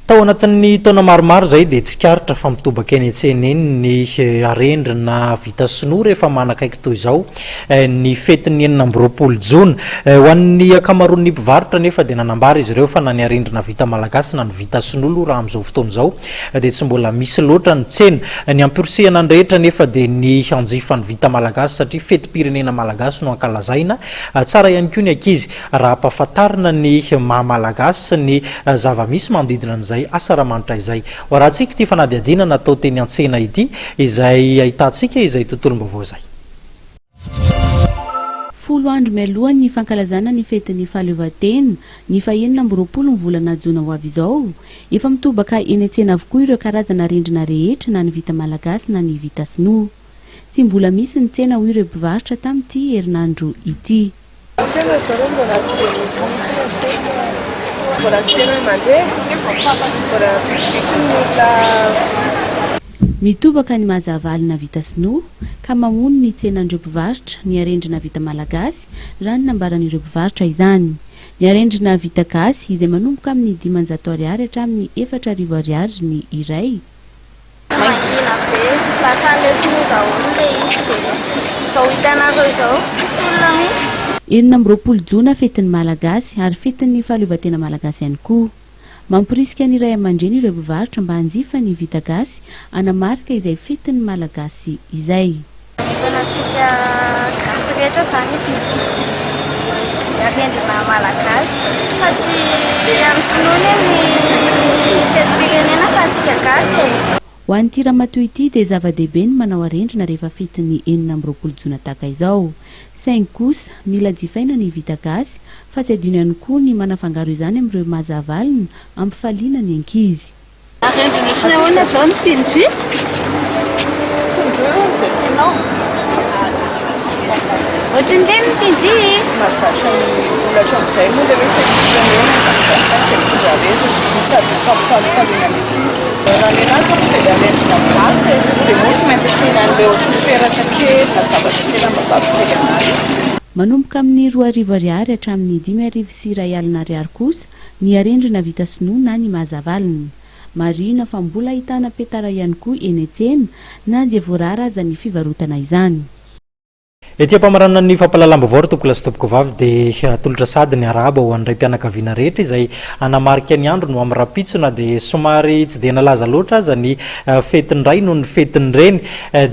Tao anatin'ny taona maromaro izay dia tsikaritra fa mitobaka eny an-tsena eny ny arendrina vita sinoa rehefa manakaiky toy izao ny fetin'ny 26 jona. Ho an'ny ankamaroan'ny mpivarotra anefa dia nanambara izy ireo fa na ny arendrina vita malagasy na ny vita sinoa aloha raha amin'izao fotoana izao dia tsy mbola misy loatra ny tsena. Ny hamporisihana ny rehetra anefa dia ny hanjifa ny vita malagasy satria fetim-pirenena malagasy no ankalazaina. Tsara ihany koa ny ankizy Raha ampahafantarina ny maha Malagasy sy ny zava-misy manodidina an'izay asaramanitra izay. Ho arahantsika ity fanadihadiana natao teny an-tsena ity, izay ahitantsika izay tontolom-baovao izay. Folo andro mialoha ny fankalazana ny fetin'ny fahaleovantena, ny fahenina amby 20 ny volana jona ho avy izao, efa mitobaka eny an-tsena avokoa ireo karazana arendrina rehetra na ny vita malagasy na ny vita sinoa. Tsy mbola misy ny tsena hoy ireo mpivarotra tamin'ity herinandro ity. Tsena zao aloha mbola tsy dia misy mihitsy ny tsena, mbola tsy tena mandeha, mbola vitsivitsy ny olona. Mitobaka ny mahazavalona vita sinoa ka mamono ny tsenan'ireo mpivarotra ny arendrina vita malagasy raha ny nambaran'ireo mpivarotra izany. Ny arendrina vita gasy izay manomboka amin'ny 500 ariary hatramin'ny 4000 ariary ny iray. Mangina be, lasa an'ilay sinoa daholo ilay izy dia izao hitanareo izao, tsisy olona mihitsy. 26 jona fetin'ny Malagasy ary fetin'ny fahaleovantena malagasy ihany koa. Mamporisika ny ray aman-dreny ireo mpivarotra mba hanjifa ny vita gasy hanamarika izay fetin'ny Malagasy izay. Manentana antsika gasy rehetra izany hividy ny arendrina malagasy fa tsy an'ny sinoa anie ny fetim-pirenena fa antsika gasy e! Ho an'ity ramatoa ity dia zava-dehibe ny manao arendrina rehefa fetin'ny 26 jona tahaka izao. Saingy kosa, mila jifaina ny vita gasy fa tsy adino ihany koa ny manafangaro izany amin'ireo mahazavalona ampifaliana ny ankizy. Arendrina ohatran'ny ahoana izao ny tian-dry? Tondroy hono izay tianao. Ohatran'ireny ny tian-dry e! Mahazatra ny olona hatramin'izay moa ilay hoe fetim-pirenena izany izany izany dia mitondra arendrina sady fampifalifaliana ny ankizy. Raha ny anahy izao dia ilay arendrina gasy e! Dia moa tsy maintsy asiana an'ilay ohatran'ny peratra kely na zavatra kely hampavavikely anazy. Manomboka amin'ny 2000 ariary hatramin'ny 5100 ariary kosa Ny arendrina vita sinoa na ny mahazavalona. Marihina fa mbola ahitana petara ihany koa eny an-tsena na dia voarara aza ny fivarotana izany. Ety am-pamaranana ny fampahalalam-baovao ry tompokolahy sy tompokovavy dia atolotra sahady ny arahaba ho an'ny raim-pianakaviana rehetra izay hanamarika ny androny ho amin'ny rahampitso na dia somary tsy dia nalaza loatra aza ny fetin'ny ray noho ny fetin'ny reny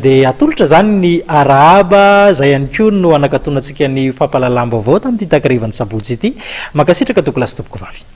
dia atolotra izany ny arahaba izay ihany koa no hanakatonantsika ny fampahalalam-baovao tamin'ity takarivan'ny sabotsy ity. Mankasitraka tompokolahy sy tompokovavy.